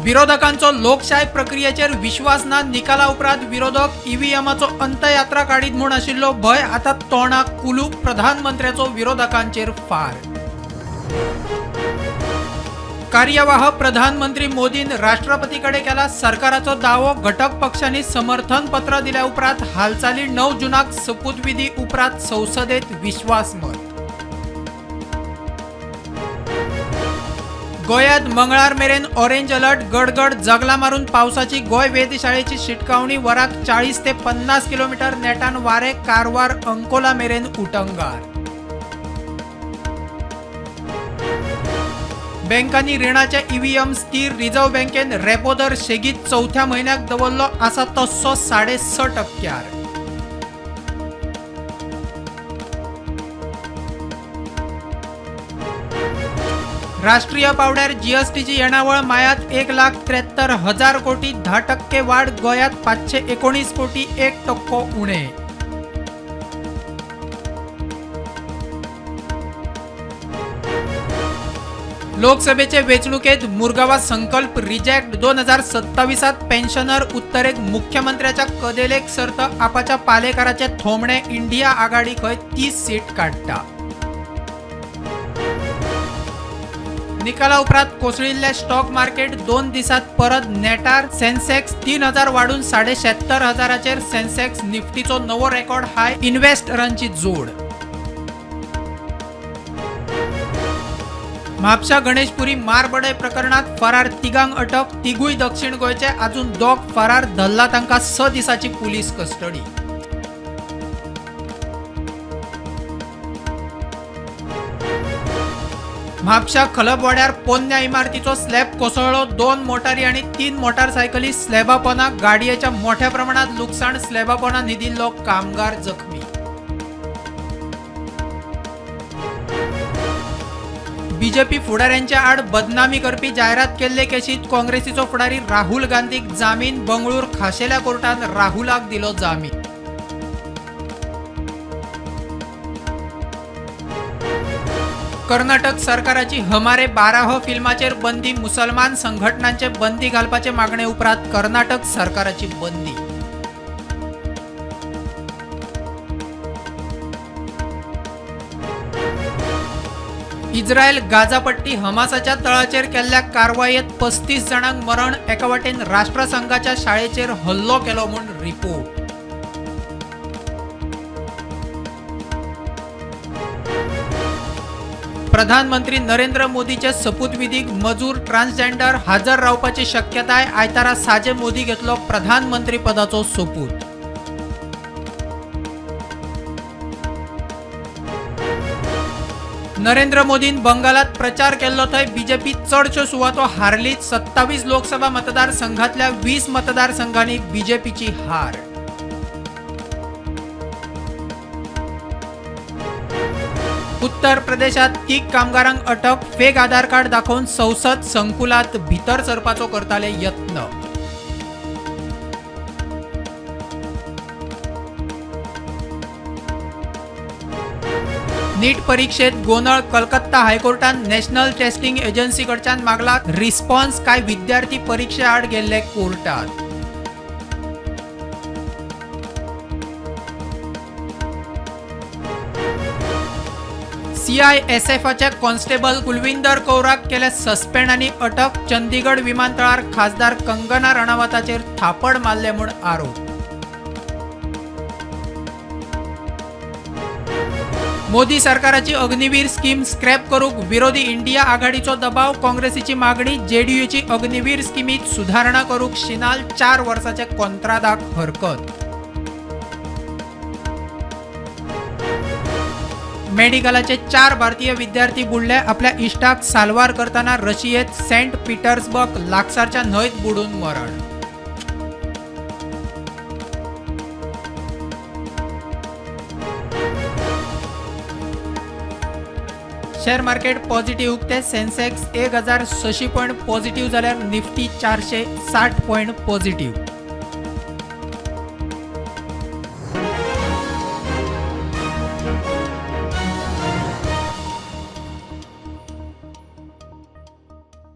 विरोधकांचो लोकशाय प्रक्रियेचेर विश्वास ना. निकाला उपरांत विरोधक ईव्हीएमाचो अंतयात्रा काडीत म्हूण आशिल्लो भंय आतां तोंडाक कुलूप. प्रधानमंत्र्याचो विरोधकांचेर फार. कार्यवाह प्रधानमंत्री मोदीन राष्ट्रपती कडेन केला सरकाराचो दावो. घटक पक्षांनी समर्थन पत्र दिल्या उपरांत हालचाली. 9 जुनाक सोपूतविधी उपरांत संसदेत विश्वासमत. गोंयांत मंगळार मेरेन ऑरेंज अलर्ट. गडगड जगला मारून पावसाची गोंय वेधशाळेची शिटकावणी. वराक 40 ते 50 किलोमीटर नेटान वारे. कारवार, अंकोला मेरेन उटंगार. बँकांनी रिणाचे ईव्हीएम स्थिर. रिझर्व्ह बँकेन रेपो दर सेगीत चवथ्या म्हयन्याक दवरलो आसा तस्सो 6.5 टक्क्यार. राष्ट्रीय पावड्यार जीएसटीची येणावळ मायात 1,73,000 कोटी, 10% वाढ. गोंयांत 519 कोटी, 1% उणे. लोकसभेचे वेंचणुकेत मुरगांवां संकल्प रिजेक्ट. 2027त पेन्शनर उत्तरेक मुख्यमंत्र्याच्या कदेलेक सर्त. आपाच्या पालेकाराचे थोमणे. इंडिया आघाडी खंय 30 सीट काडटा. निकाला उपरांत कोसळिल्ले स्टॉक मार्केट 2 दिसात परत नेटार. सेन्सेक्स 3000 वाडून 76.5 हजाराचेर. सेन्सेक्स निफ्टीचो नवो रेकॉर्ड हाय. इन्व्हेस्टरांची जोड. म्हापशा गणेशपुरी मारबडय प्रकरणात फरार तिगांक अटक. तिगूय दक्षिण गोंयचे. अजून दोग फरार. धरला तांकां 6 दिसांची पुलीस कस्टडी. म्हापशा खलपवाड्यार पोन्न्या इमारतीचो स्लॅब कोसळ्ळो. 2 मोटारी आनी 3 मोटारसायकली स्लॅबापोना. गाडयेच्या मोठ्या प्रमाणात लुकसाण. स्लॅबापोना न्हिदिल्लो कामगार जखमी. बीजेपी फुडाऱ्यांच्या आड बदनामी करपी जायरात केल्ले केशीत काँग्रेसीचो फुडारी राहुल गांधीक जामीन. बंगळूर खाशेल्या कोर्टान राहुलाक दिलो जामीन. कर्नाटक सरकाराची हमारे बाराह फिल्माचेर बंदी. मुसलमान संघटनांचे बंदी घालपाचे मागणे उपरांत कर्नाटक सरकाराची बंदी. इस्रायल गाझापट्टी हमासाच्या तळाचेर केल्ल्या कारवायेत 35 जाणांक मरण. एका वाटेन राष्ट्रसंघाच्या शाळेचेर हल्लो केलो म्हूण रिपोर्ट. प्रधानमंत्री नरेंद्र मोदीचे सोपूतविधीक मजूर, ट्रान्सजेंडर हजर रावपाची शक्यताय. आयतारा साजे मोदी घेतलो प्रधानमंत्रीपदाचो सोपूत. नरेंद्र मोदीन बंगालात प्रचार केल्लो थंय बीजेपी चडश्यो सुवातो हारली. 27 लोकसभा मतदारसंघातल्या 20 मतदारसंघांनी बीजेपीची हार. उत्तर प्रदेशात तीग कामगारांक अटक. फेक आधार कार्ड दाखोवन संसद संकुलात भितर सरपाचो करताले यत्न. नीट परीक्षेत गोंदळ. कलकत्ता हायकोर्टान नॅशनल टेस्टिंग एजन्सी कडच्यान मागला रिस्पॉन्स. काय विद्यार्थी परीक्षे आड गेल्ले कोर्टात. सीआयएसएफच्या कॉन्स्टेबल कुलविंदर कौराक केले सस्पेंड आनी अटक. चंदीगड विमानतळार खासदार कंगना रणावताचेर थापड मारले म्हूण आरोप. मोदी सरकाराची अग्निवीर स्कीम स्क्रॅप करूंक विरोधी इंडिया आघाडीचो दबाव. काँग्रेसीची मागणी. जेडीयूची अग्निवीर स्किमीत सुदारणा करूंक शिनाल 4 वर्साच्या कोंत्रादाक हरकत. मेडिकलाचे 4 भारतीय विद्यार्थी बुडले. आपल्या इश्टाक साल्वार करतना रशियेत सेंट पीटर्सबर्ग लागसारच्या न्हंयत बुडून मरण. शेअर मार्केट पॉझिटिव्ह उक्ते. सेन्सेक्स 1600 पॉईंट पॉझिटिव्ह जाल्यार निफ्टी 460 पॉईंट पॉझिटिव्ह.